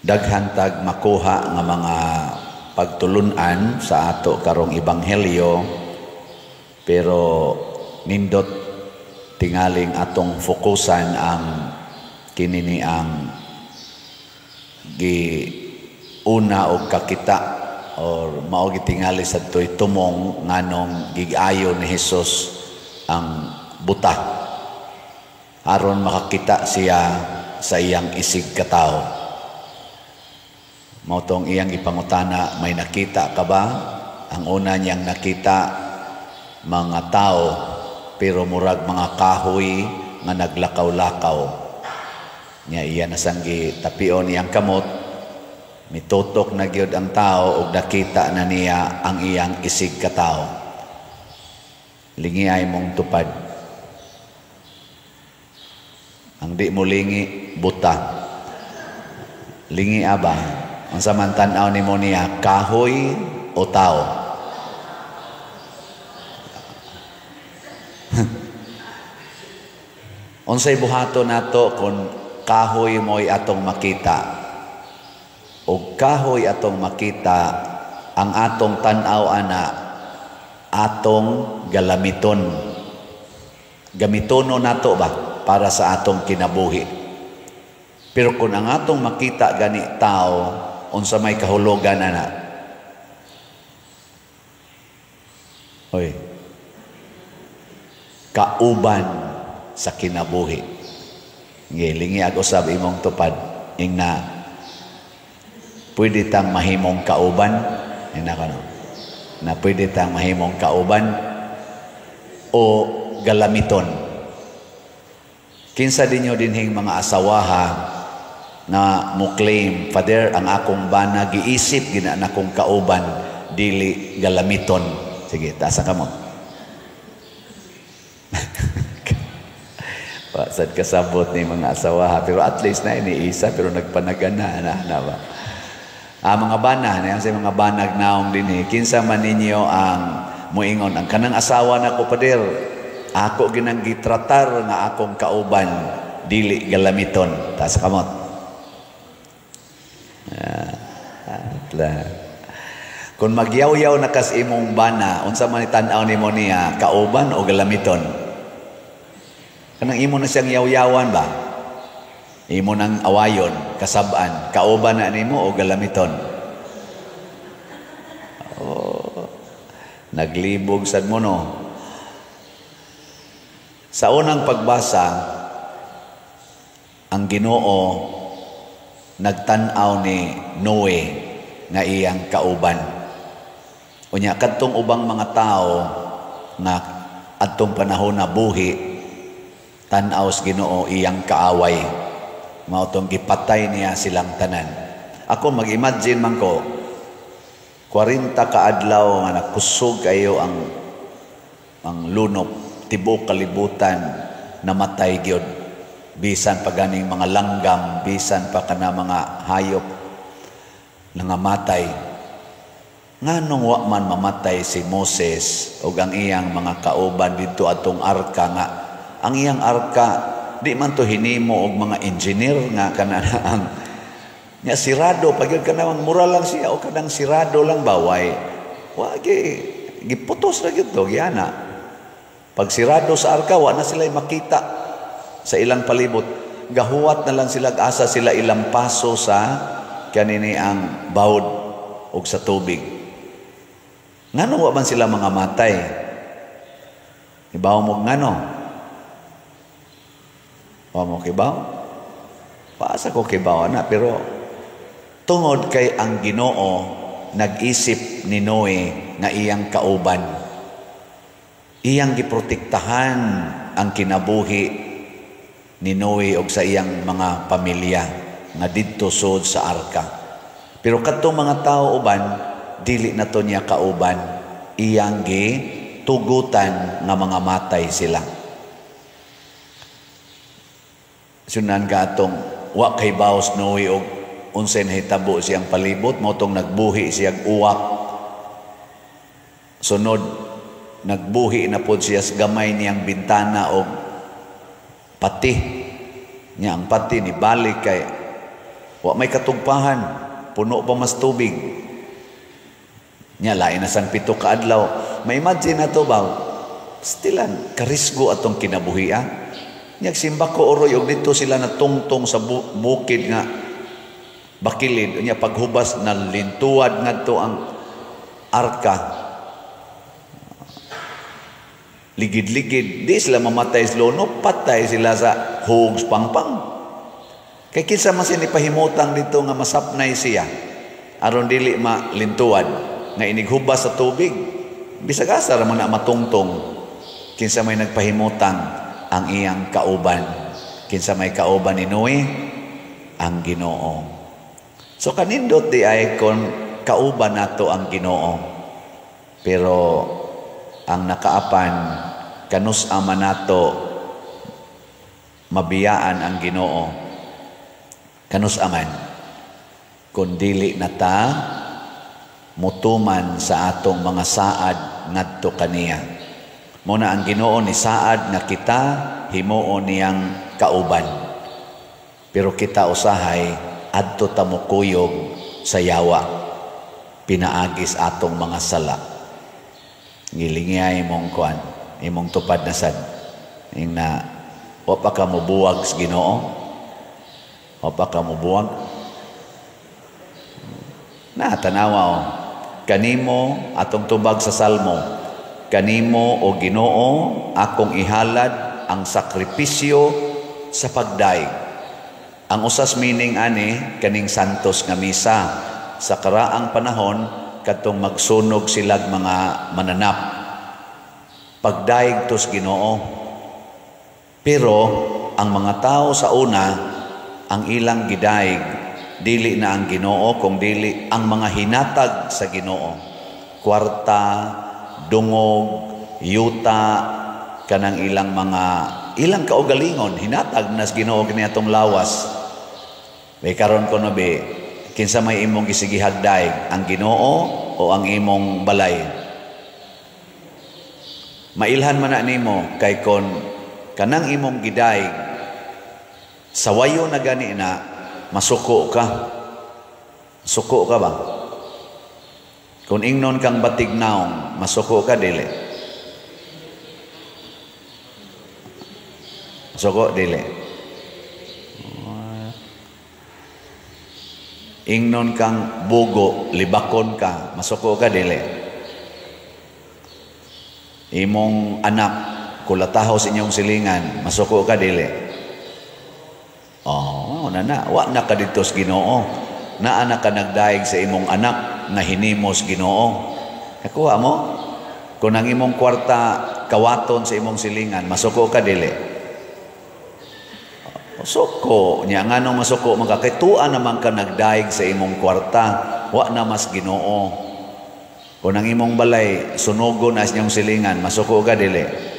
Daghan tag makuha nga mga pagtulunan sa ato karong ebanghelyo, pero nindot tingaling atong fokusan ang kini ni ang gi una og kakita or mao gitingali sadtoy tumong nganong gigayo ni Hesus ang buta aron makakita siya sa iyang isig katawo. Mao tong iyang ipangutana, "May nakita ka ba?" Ang una niyang nakita, mga tao, pero murag mga kahoy nga naglakaw-lakaw. Nya iya na sang gitapion iyang kamot, mitutok na gyud ang tao ug nakita na niya ang iyang isig katawo. Lingi imong tupad. Ang di mo lingi, buta. Lingi aba. Unsa man tan-aw nimo niya, kahoy o tao? Unsay buhaton nato kung kahoy mo'y atong makita? O kahoy atong makita, ang atong tan-aw ana atong galamiton. Gamitono nato ba para sa atong kinabuhi? Pero kung ang atong makita gani tao, unsa may kahulugan ana? Oy. Kauban sa kinabuhi. Ngilingi ag usab imong tupad ingna, pwede tang mahimong kauban ina kano na pwede tang mahimong kauban o galamiton. Kinsa dinyo dinhing mga asawaha na mo claim, "Father, ang akong bana giisip gina nakong kauban, dili galamiton"? Sige, taas ang kamot. Pasad kasabot ni mga asawaha, pero at least na iniisa, pero nagpanagana na, na ba? Ah, mga bana, na sa mga banag naong dinhi, kinsa man ninyo ang muingon, "Ang kanang asawa nako, pader, ako ginang gitratar nga akong kauban, dili galamiton"? Taas kamot. Ah, atla. Kung magyaw-yaw na kas imong bana, unsa man tan-aw nimo niya, kauban o galamiton? Kanang imo na siyang yaw-yawan ba? Imo nang awayon, kasab-an, kauban na nimo o galamiton? Oh, naglibog sad mo, no? Sa unang pagbasa, ang Ginoo nagtan-aw ni Noe nga iyang kauban. Unya kadtong ubang mga tao nga adtong panahon na buhi, tan-aw sa Ginoo iyang kaaway. Mao tong gipatay niya silang tanan. Ako mag-imagine man ko, 40 ka adlaw nga nakusog kayo ang lunop, tibuok kalibutan namatay gyud. Bisan pa ganing mga langgam, bisan pa kana mga hayop nangamatay. Nganong wa man mamatay si Moses ug ang iyang mga kauban didto atong arka, nga ang iyang arka di man to hinimo og mga engineer nga kana ang nya sirado pag yun kanang mura lang siya o kanang sirado lang ba, way wa gi giputos ra gyud to giana. Pag sirado sa arka, wa na sila makita sa ilang palibot. Gahuwat na lang sila asa sila ilang paso sa kanini ang bawd og sa tubig. Ngano wa man sila mga matay? Ibaw mo ngano? Wa mo kibaw? Paasa ko kibaw na, pero tungod kay ang Ginoo nag-isip ni Noe nga iyang kauban. Iyang giprotektahan ang kinabuhi ni Noe og sa iyang mga pamilya nga didto sud sa arka. Pero kadtong mga tao uban, dili na to niya kauban, iyang gitugutan nga mga matay sila. Sunan ka atong wa kay baos Noe og unsay nahitabo siyang palibot, mao tong nagbuhi siyang uwak. Sunod nagbuhi na pod siya sa gamay niyang bintana og pati. Nya ang pati ni balik kay Wa may katugpahan, puno pa mas tubig. Nya lain na sang 7 ka adlaw. Ma-imagine na to ba? Stilan karisgo atong kinabuhi ah. Nya simbako oroy og dito sila natungtong sa bukid nga bakilid. Nya paghubas na lintuad ngadto ang arka. Ligid-ligid, di sila mamatay sa lono, patay sila sa hugs pangpang. Kay kinsa man sini pahimutang dito nga masapnay siya aron dili malintuad nga inighubas sa tubig. Bisag asa ra man na matungtong. Kinsa may nagpahimutang ang iyang kauban. Kinsa may kauban ni Noe? Ang Ginoo. So kanindot di ay kon kauban nato ang Ginoo. Pero ang nakaapan kanus ama nato mabiyaan ang Ginoo. Kanus aman kun dili na ta mutuman sa atong mga saad ngadto kaniya. Mo na ang Ginoo ni saad nga kita himuon niyang kauban. Pero kita usahay adto ta mokuyog sa yawa pinaagis atong mga sala. Gilingay imong kuan, imong tupad na sad. Ing na wa pa ka mobuwag sa Ginoo. Wa pa ka mobuwag. Na tanawa o. Kanimo atong tubag sa Salmo. Kanimo o Ginoo akong ihalad ang sakripisyo sa pagdaig. Ang usas meaning ani kaning santos nga misa sa karaang panahon kadtong magsunog silag mga mananap. Pagdaig tos Ginoo. Pero ang mga tao sa una ang ilang gidaig dili na ang Ginoo kung dili ang mga hinatag sa Ginoo. Kwarta, dungog, yuta, kanang ilang mga ilang kaugalingon hinatag na sa Ginoo kini atong lawas. May karon ko no be, kinsa may imong gisigihag daig, ang Ginoo o ang imong balay? Mailhan man na nimo kay kon kanang imong gidaig sawayo na gani na masuko ka. Suko ka ba? Kung ingnon kang batig naong, masuko ka dili? Suko dili. Ingnon kang bugo, libakon ka, masuko ka dili? Imong anak kulataho sa inyong silingan, masuko ka dili? Oh, na na, wa na ka dito sa Ginoo. Naa na ka nagdaig sa imong anak nga hinimos Ginoo. Nakuha mo? Kung ang imong kwarta kawaton sa imong silingan, masuko ka dili? Suko nya, nganong masuko man ka? Kay tuwa naman ka nagdaig sa imong kwarta, wa na mas Ginoo. Kung ang imong balay sunugo na sa inyong silingan, masuko ka dili?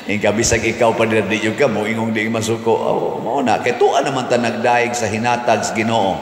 Ing bisag ikaw pa di jud ka mo ingong di masuko. Oh, mao na kay tuwa naman ta nagdaig sa hinatag sa Ginoo.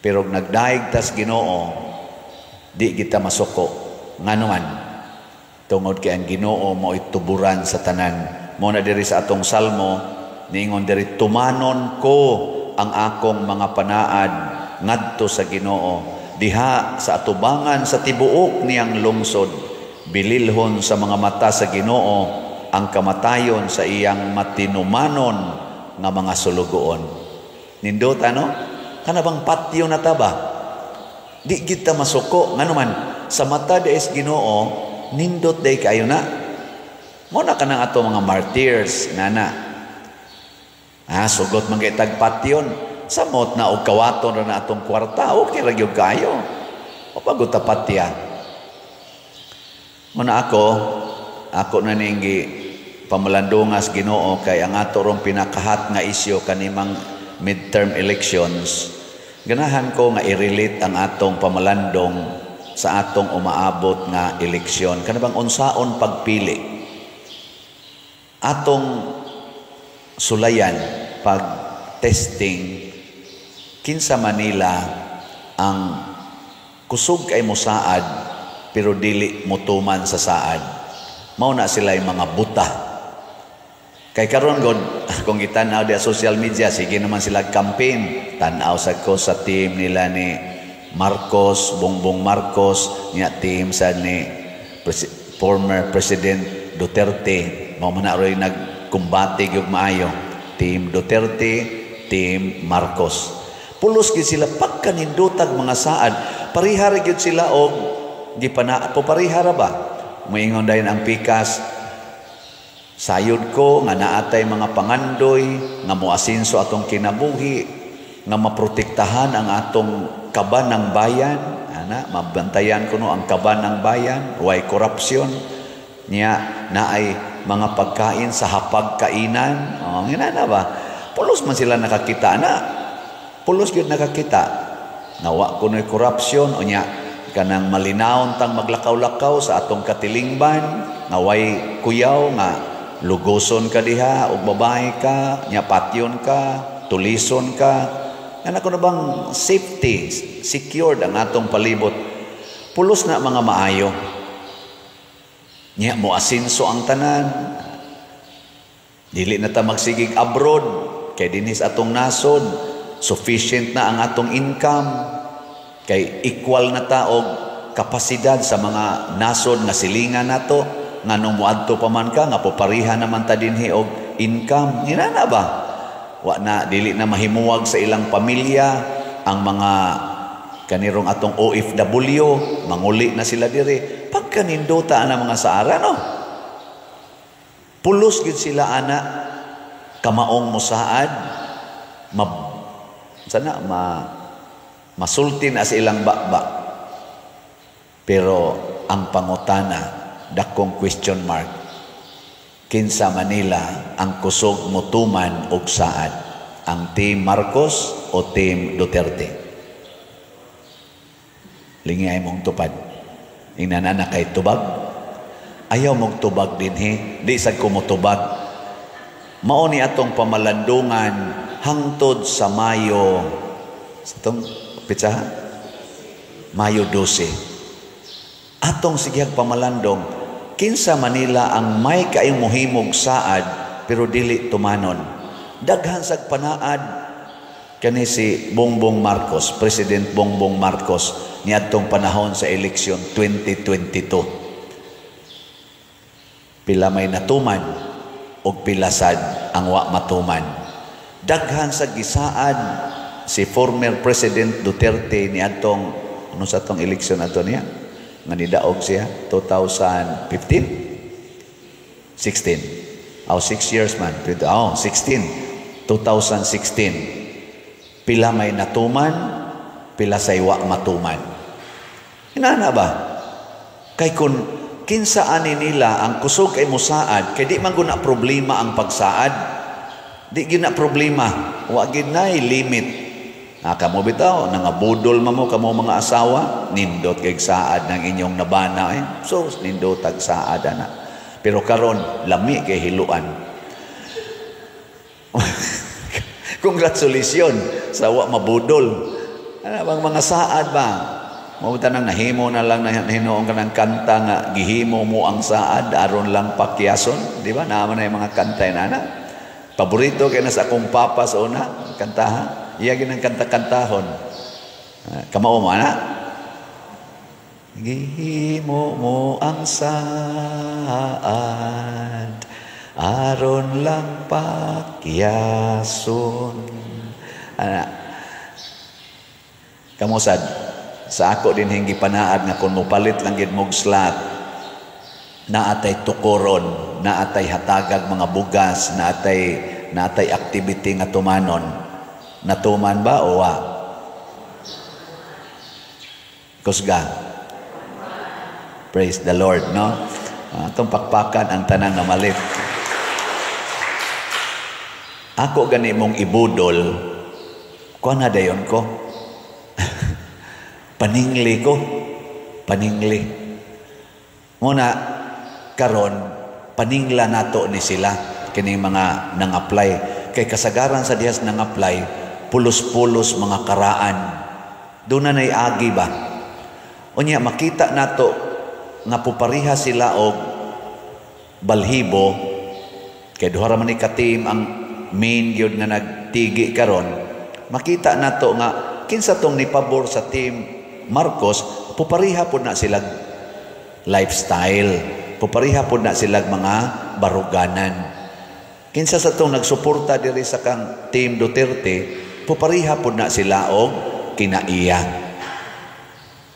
Pero nagdaig tas Ginoo, di kita masuko. Ngano man? Tungod kay ang Ginoo mo'y tuburan sa tanan. Mo na diri sa atong salmo niingon diri, tumanon ko ang akong mga panaad ngadto sa Ginoo diha sa atubangan sa tibuok niyang lungsod. Bililhon sa mga mata sa Ginoo ang kamatayon sa iyang matinumanon nga mga sulugoon. Nindot ano? Kana bang patyo na ta ba? Di kita masuko. Ngano man, sa mata des Ginoo nindot day kayo na. Mo na kanang ato mga martyrs nana. Ah, sugot man kay tagpatyon. Samot na og kawaton ra na atong kwarta, okay ra gyud kayo. O pagod ta patya. Muna ako na ninggi pamalandungas Ginoo kay ang ato rong pinakahat nga isyu kanimang midterm elections. Ganahan ko nga i-relate ang atong pamalandong sa atong umaabot nga eleksyon. Kana bang unsaon pagpili? Atong sulayan pag testing kinsa Manila ang kusog kay mosaad pero dili motuman sa saad. Mao na sila yung mga buta. Kay karon god, kung gitan-aw di social media, sige naman sila campaign. Tan-aw sad ko sa team nila ni Marcos, Bongbong Marcos, niya team sa ni former President Duterte. Mao man na roy nagkumbate gyud maayo. Team Duterte, Team Marcos. Pulos gyud sila pagkanindotag mga saad. Parihara gyud sila og gipana po, parihara ba? Moingon dayon ang pikas, sayod ko nga naatay mga pangandoy nga moasinso atong kinabuhi, nga maprotektahan ang atong kaban ng bayan, ana, mabantayan kuno ang kaban ng bayan, way korupsyon niya, naay mga pagkain sa hapagkainan. Oh, ngina na ba? Pulos man sila nakakita na. Pulos gyud nakakita nga wa kunoy korupsyon. Unya kanang malinawon tang maglakaw-lakaw sa atong katilingban nga way kuyaw, nga lugoson ka diha og babae ka nya, patyon ka, tulison ka. Ana ko na bang safety, secured ang atong palibot. Pulos na mga maayo. Nya mo asinso ang tanan. Dili na ta magsigig abroad kay dinhi sa atong nasod sufficient na ang atong income, kay equal na ta og kapasidad sa mga nasod nga silingan nato, nganong moadto pa man ka nga popariha naman ta dinhi og income? Ngina na ba? Wa na, dili na mahimuwag sa ilang pamilya ang mga kanirong atong OFW, manguli na sila diri. Pagkanindota ana mga saara, no? Pulos gid sila ana kamaong musaad, ma sana ma masulti na sa ilang baba. Pero ang pangutana, dakong question mark: kinsa Manila ang kusog motuman og saad, ang Team Marcos o Team Duterte? Lingi ay mong tupad. Ingnan na kay tubag. Ayaw mong tubag dinhi, di sad ko motubag. Mao ni atong pamalandungan hangtod sa Mayo, sa itong pitsa, Mayo 12. Atong sigihag pamalandong kinsa Manila ang may kaayong mohimog saad pero dili tumanon. Daghan sag panaad kani si Bongbong Marcos, President Bongbong Marcos, niadtong panahon sa eleksyon 2022. Pila may natuman og pila sad ang wa matuman. Daghan sa gisaad si former President Duterte niadtong, ano sa atong eleksyon ato niya nga nidaog siya, 2015, 16, oh, 6 years man. Oh, 16, 2016. Pila may natuman, pila say wa matuman? Inana ba? Kay kun kinsa ani nila ang kusog ay musaad, kay di man guna problema ang pagsaad, di gina problema, wa gid nay limit. Ah, kamo bitaw nangabudol man mo, kamo mga asawa, nindot kay saad ng inyong nabana eh. So nindot tag saad ana. Pero karon lami kay hiluan. Congratulations sa wa mabudol. Ano bang mga saad ba? Mao nang nahimo na lang na hinuon ka ng kanta nga gihimo mo ang saad aron lang pakyason, di ba? Naman na yung mga kanta na ana. Paborito kay na sa akong papa sa una, kantaha. Iya ginang kanta-kantahon. Ah, kamao mo ana? Gihimo mo ang saad aron lang pakyason. Ana. Kamo sad sa ako din hinggi panaad nga kung mopalit lang gid mog slot, naatay tukoron, naatay hatagag mga bugas, naatay activity nga tumanon. Natuman ba o wa? Kusga. Praise the Lord, no? Atong pakpakan ang tanan nga malit. Ako gani mong ibudol, kuha na dayon ko. Paningli ko. Paningli. Muna, karon paningla nato ni sila kining mga nang-apply. Kay kasagaran sa dihas nang-apply, pulos-pulos mga karaan. Doon na na'y agi ba? Unya, makita nato nga pupariha sila og balhibo. Kay duha ra man ni ka team ang main gyud nga nagtigi karon. Makita nato nga kinsa tong nipabor sa team Marcos, pupariha pod na sila lifestyle. Pupariha pod na sila mga baruganan. Kinsa sa tong nagsuporta diri sa kang team Duterte, pupariha pod na sila og kinaiya.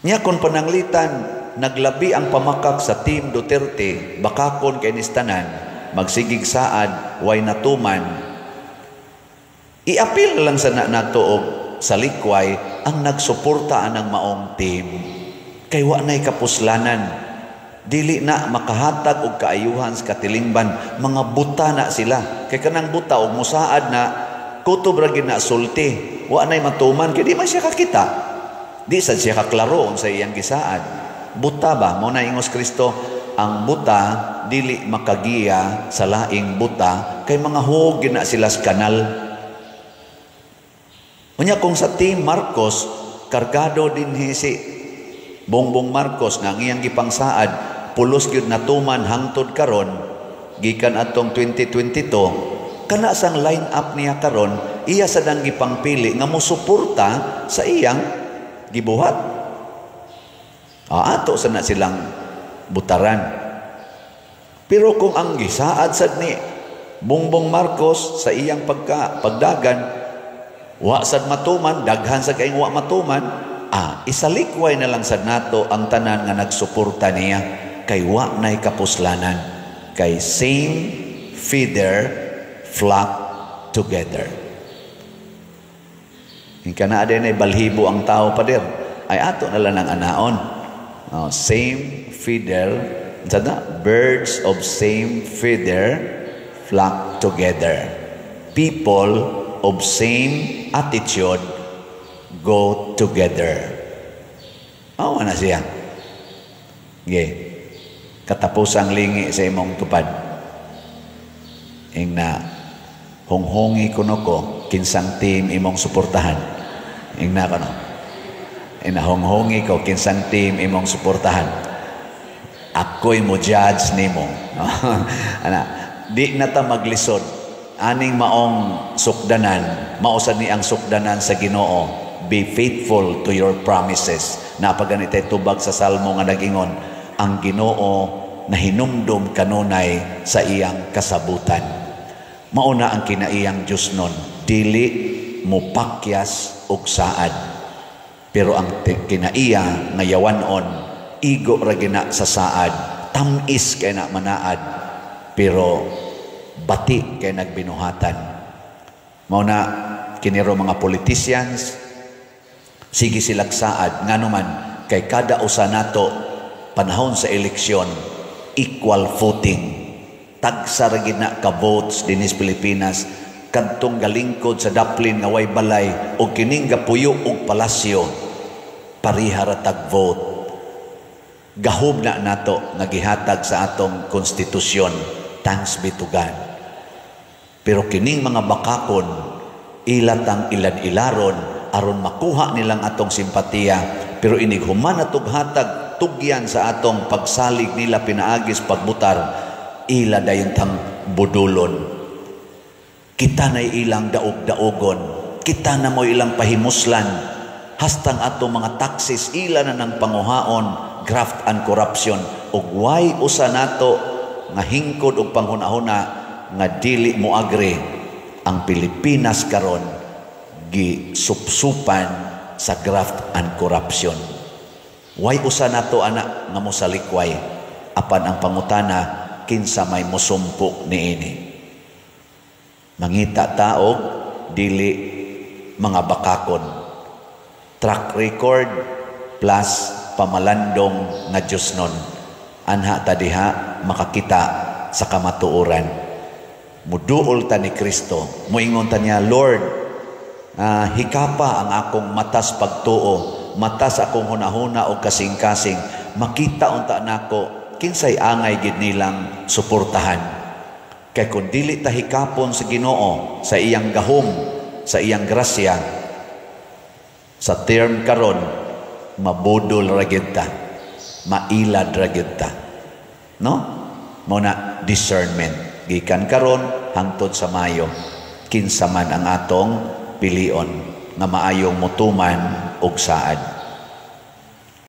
Nya kung pananglitan naglabi ang pamakak sa team Duterte, bakakon kay nistanan, magsigig saad, way natuman, iapil lang sa na nato og sa likway ang nagsuporta anang maong team. Kay wa na'y kapuslanan. Dili na makahatag og kaayuhan sa katilingban, mga buta na sila. Kay kanang buta og musaad na kutob ra gid na sulti. Wa na'y matuman kay di man siya kakita. Di sad siya kaklaro unsa iyang gisaad. Buta ba? Mao na ingos Kristo, ang buta dili makagiya sa laing buta kay mga hug na sila sa kanal. Unya kung sa team Marcos, kargado din si Bongbong Marcos nga ang iyang gipangsaad pulos gyud natuman hangtod karon gikan atong 2022, kana sang line up niya karon iya sad ang gipangpili nga mosuporta sa iyang gibuhat. Ah, ato sa na silang butaran. Pero kung ang gisaad sad ni Bongbong Marcos sa iyang pagka pagdagan wa sad matuman, daghan sa kayong wa matuman, isalikway na lang sad nato ang tanan nga nagsuporta niya kay wa nay kapuslanan, kay same feather flock together. Hingka na adin ay balhibo ang tao, pader, ay ato na lang ang anaon. Oh, same feather, na, birds of same feather flock together. People of same attitude go together. Oh, na siya. Okay. Katapusang lingi sa imong tupad. Ing na honghongi kuno ko kinsang team imong suportahan. Ing na kono. Ing na honghongi ko kinsang team imong suportahan. Ako'y mo judge nimo. Ana, di na ta maglisod aning maong sukdanan, mao sad ni ang sukdanan sa Ginoo. Be faithful to your promises. Napaganitay tubag sa Salmo nga nagingon, ang Ginoo nahinumdum kanunay sa iyang kasabutan. Mauna ang kinaiyang Diyos nun, dili mupakyas og saad. Pero ang kinaiya nga yawanon, igo ra gina sa saad, tamis kay na manaad, pero bati kay nagbinuhatan. Mao na kiniro mga politicians, sige silag saad, nganuman kay kada usa nato panahon sa eleksyon equal footing. Tagsa ra gid na ka votes dinis Pilipinas, kadtong galingkod sa daplin nga way balay og kining gapuyo og palasyo, pareha ra tag vote. Gahom na nato nga gihatag sa atong konstitusyon, thanks be to God. Pero kining mga bakakon, ilatang ilad-ilaron aron makuha nilang atong simpatiya, pero inig human atog hatag tugyan sa atong pagsalig nila pinaagis pagbutar, ila dayon tang budulon. Kita na ilang daog-daogon, kita na mo ilang pahimuslan, hastang atong mga taxes ila na ng panguhaon, graft and corruption. Ug way usa nato nga hingkod og panghuna-huna nga dili mo agree ang Pilipinas karon gisupsupan sa graft and corruption. Way usa nato ana nga mosalikway, apan ang pangutana, kinsa may mosumpo niini? Mangita taog dili mga bakakon. Track record plus pamalandong nga Diyos nun. Anha ta diha makakita sa kamatuoran. Muduol ta ni Kristo. Muingon ta niya, "Lord, hikapa ang akong matas pagtuo, matas akong hunahuna o kasing-kasing. Makita unta nako kinsay angay gid nilang suportahan." Kay kung dili ta hikapon sa Ginoo, sa iyang gahom, sa iyang grasya, sa term karon mabudol ra gyud ta, mailad ra gyud ta. No? Mao na discernment. Gikan karon hangtod sa Mayo, kinsa man ang atong pilion nga maayong mutuman og saad.